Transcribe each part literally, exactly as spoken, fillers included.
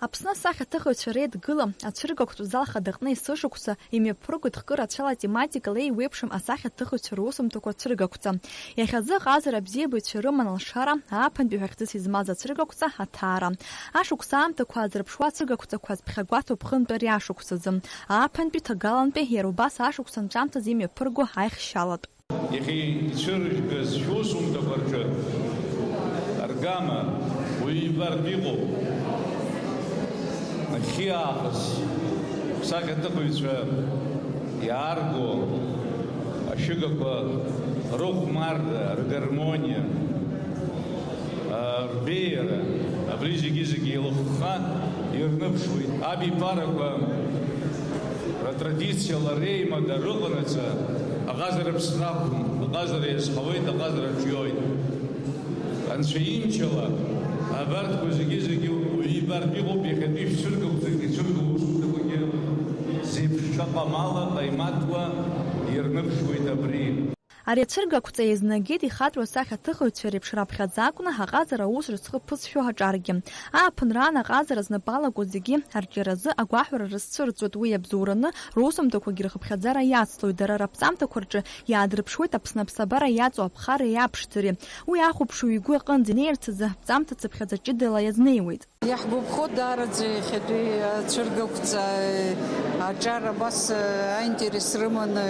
Аԥсны асахьаҭыхыҩцәа реидгыла ацәыргақәҵатә зал хадаҟны есышықәса имҩаԥыргоит хкы рацәала тематикала еиуеиԥшым асахьаҭыхыҩцәа русумҭақәа цәыргақәҵа. Иахьазы аҟазара абзиабаҩцәа рыман алшара, ааԥынтәи ҳәа хьӡыс измаз ацәыргақәҵа аҭаара. Ашықәс аамҭақәа аазырԥшуа ацәыргақәҵақәа азԥхьагәаҭоуп хынтә ари ашықәсазы. Ааԥынтәи, ҭагалантәи, иара убас ашықәс анҵәамҭазы имҩаԥырго аихшьалатә. Иахьа ицәырыжәгаз шәусумҭақәа рҿы аргама уаҩы ибартә иҟоуп. Нахьхьи аахыс ԥсахьаҭыхыҩцәа иаарго ашәыгақәа рыхәмарра, ргармониа, рбеиара, абри зегьы-зегьы еилыхха ирныԥшуеит. Абиԥарақәа ртрадициала реимада рыҟанаҵы аҟазара ԥсра ақәым, аҟазара иазҳауеит, аҟазара ҿиоит. Анцәа имчала абарҭқәа зегьы-зегьы уаҩы ибартә иҟоуп, иахьатәи шәцәыргақәҵагь ицәыргоу усумҭақәагьы зеиԥш шаҟа мала ҟаимаҭла ирныԥшуеит абри. Ари ацәыргақәҵа еизнагеит ихатәроу асахьаҭыхыҩцәа реиԥш раԥхьаӡа акәны аҟазара аус рызхыԥызшәо аҿаргьы. Ааԥынраан аҟазара знапы алаку зегьы арҿиаразы агәаҳәара рызцәырҵуеит, уи иабзоураны русумҭақәагьы рхыԥхьаӡара иацлоит, дара раԥҵамҭақәа рҿы иаадырԥшуеит Аԥсны аԥсабара иаҵоу аԥхарреи аԥшӡареи. Уи ахәаԥшыҩ игәы аҟынӡа инеирц азы ҳҵамҭа цыԥхьаӡа ҷыдала иазнеиуеит. Иаҳгәаԥхо даараӡа иахьатәи ацәыргақәҵа аҿар абас аинтерес рыманы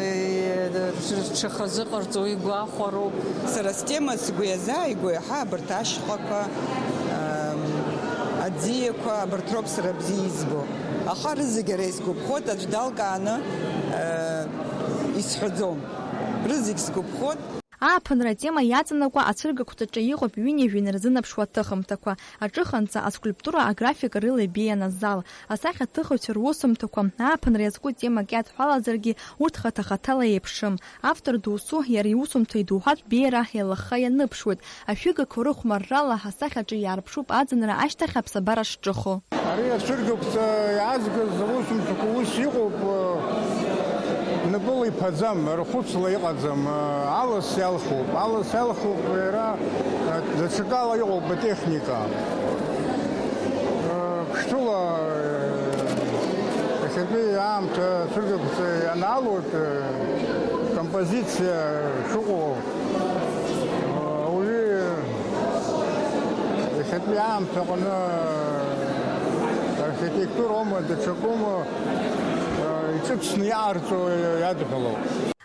рҽахазыҟарҵо игәахәароуп. Сара стема сгәы иазааигәоу иаҳа абарҭ ашьхақәа, ам, аӡиақәа, абарҭ роуп сара бзиа избо. Аха рызегь ара исгәаԥхоит, аӡә далкааны, э, исҳәаӡом. Рызегь сгәаԥхоит. Ааԥынра атема иаҵанакуа ацәыргақәҵаҿы иҟоуп ҩынҩажәа инарзынаԥшуа аҭыхымҭақәа, аҿыханҵа, аскульптура, аграфика рыла ибеиан азал. Асахьаҭыхыҩцәа русумҭақәа, ааԥынра иазку темак иадҳәалазаргьы, урҭ хаҭа-хаҭала еиԥшым. Автор досу иара иусумҭа идоуҳатә беиара еилыхха ианыԥшуеит. Ашәыгақәа рыхәмаррала асахьаҿы иаарԥшуп аӡынра ашьҭахь аԥсабара шҿыхо. Ари ацәыргақәҵа иаазгаз аусумҭақәа ус иҟоуп, напыла иԥаӡам, рхәыцла иҟаӡам, алас иалхуп, алас иалхуп, иара даҽакала иҟоуп атехника. Ԥштәыла, иахьатәи аамҭа ацәыргақәҵа ианаалоит, композициа шыҟоу, ауаҩы иахьатәи аамҭа аҟны архитектуроума, даҽакоума, иҿыцны иҟарҵо иадҳәалоуп.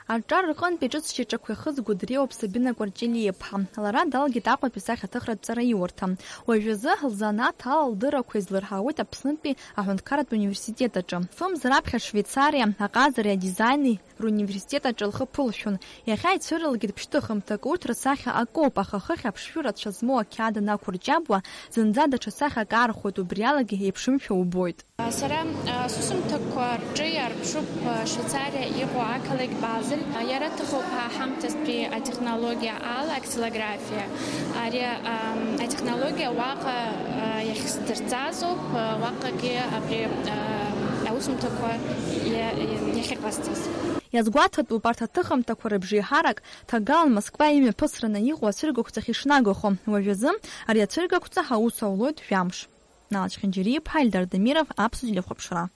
Аҿар рҟынтә иҿыцшьаҿақәа ихызго дреиуоуп Сабина Кәарҷелиаԥҳа. Лара далгеит Аҟәатәи асахьаҭыхратә ҵараиурҭа. Уажәазы лзанааҭ ала лдыррақәа излырҳауеит Аԥснытәи аҳәынҭқарратә университет аҿы. Фымз раԥхьа Швеицариа аҟазареи адизаини руниверситет аҿы лхы ԥылшәон. Иахьа ицәырылгеит ԥштәы хымҭак, урҭ рсахьа акоуп, аха хыхь аԥшшәы рацәа змоу ақьаад анақәырҷабуа, зынӡа даҽа сахьак аархәоит, убриалагьы еиԥшымшәа убоит. Сара, а, сусумҭақәа рҿы иаарԥшуп, а, Швеицариа иҟоу ақалақь Базель. А, иара аҭыхуп ҳа ҳамҭастәи атехнологиа ала, аксилографиа. Ари, ам, атехнологиа уаҟа, а, иахьсдырҵазоуп, а, уаҟагьы абри, а, аусумҭақәа иа-, иа-, иахьыҟасҵаз. Иазгәаҭатәуп арҭ аҭыхымҭақәа рыбжеиҳарак, ҭагалан Москва имҩаԥысраны иҟоу ацәыргақәҵахь ишнагахо. Уажәазы ари ацәыргақәҵа аус аулоит жәамш. Нал Чхинджириаԥҳа, Ельдар Дамиров, Аԥсуа телехәаԥшра.